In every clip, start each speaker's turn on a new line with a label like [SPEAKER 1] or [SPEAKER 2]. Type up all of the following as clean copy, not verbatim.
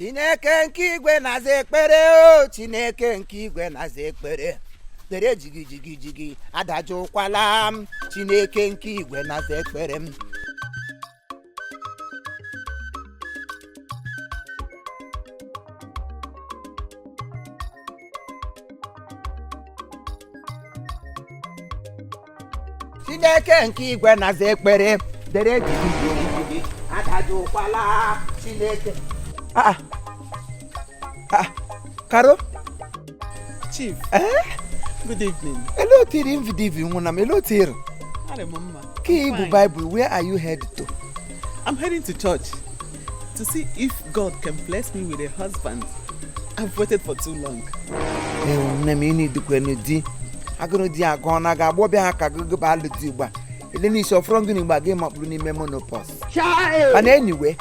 [SPEAKER 1] Chineke nke igwe na-aza ekpere o. Chineke nke igwe na-aza ekpere. Dere jigi jigi jigi, adajụkwala m. Chineke nke igwe na-aza ekpere m. Chineke nke igwe na-aza ekpere. Dere jigi jigi jigi, adajụkwala Chineke. Ah, ah, Karo.
[SPEAKER 2] Chief.
[SPEAKER 1] Eh?
[SPEAKER 2] Good evening.
[SPEAKER 1] Ele otu iri mvidivi nwụna m, ele otu iri.
[SPEAKER 2] Adị m mma.
[SPEAKER 1] Ka ibu
[SPEAKER 2] Fine.
[SPEAKER 1] Bible, where are you headed to?
[SPEAKER 2] I'm heading to church to see if God can bless me with a husband. I've waited for too long.
[SPEAKER 1] Ewu nne m, ị na-edukwenu di agụrụ di agụ na ga-agbọ bịa ha ka gụgụ bụ alụ di ugbu a ele n'isi ọfọrọ gị n'igba gị makpụrụ n'ime menopause. Mana anyway,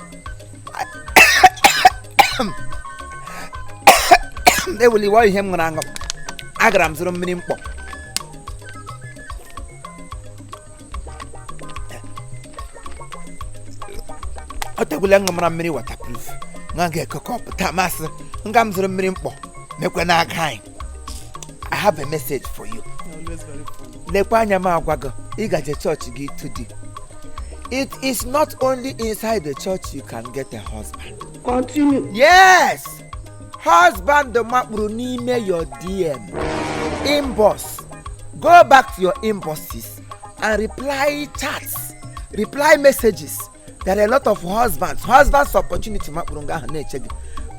[SPEAKER 1] eweliwe ihe m ṅụrụ aṅụ, agara m zụrụ mmiri mkpọ. Ọ tegwula ṅụ mara mmiri waterproof nwa ga-ekekọpụ taa. Masị nga m zụrụ mmiri mkpọ mekwe n'aka anyị. I have a message for you.
[SPEAKER 2] You're always very funny.
[SPEAKER 1] Lekwa anya m agwa gị, ịgaje chọọchị gị to di. It is not only inside the church you can get a husband.
[SPEAKER 3] Continue.
[SPEAKER 1] Yes, husband makpụrụ n'ime your DM inbox. Go back to your inboxes and reply chats, reply messages. There are a lot of husbands, husbands opportunity makpụrụ nga ahụ na-eche gị,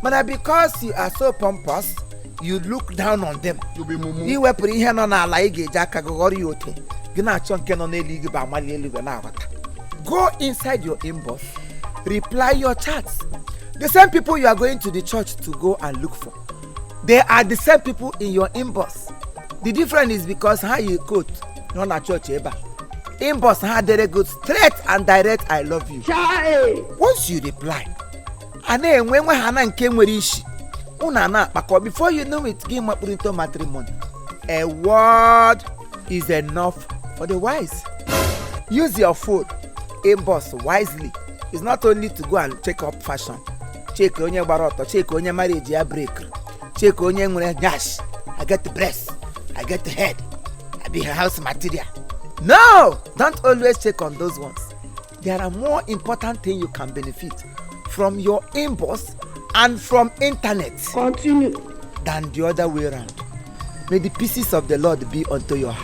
[SPEAKER 1] mana because you are so pompous, you look down on them.
[SPEAKER 4] You be mumu.
[SPEAKER 1] Ị wepụrụ ihe nọ n'ala, ị ga-eji aka gị ghọrọ ya ote gị na-achọ nke nọ n'elu gị bụ amali eluigwe na-aghọta. Go inside your inbox, reply your chats. The same people you are going to the church to go and look for, they are the same people in your inbox. The difference is because ha yi coat nọ na church ebe a, inbox ha dere go straight and direct, "I love you."
[SPEAKER 3] Chai.
[SPEAKER 1] Once you reply, a na-enwe nwe ha na nke nwere isi unu a na-akpakọ. Before you know it, gị makpụrụ into matrimony. A word is enough for the wise. Use your phone inbox wisely. It's not only to go and check up fashion, check onye gbara ọtọ, check onye marriage ya break, check onye nwere nyash, "I get breast, I get head, I be house material." No, don't always check on those ones. There are more important things you can benefit from your inbox and from internet
[SPEAKER 3] Continue.
[SPEAKER 1] than the other way round. May the pieces of the Lord be unto your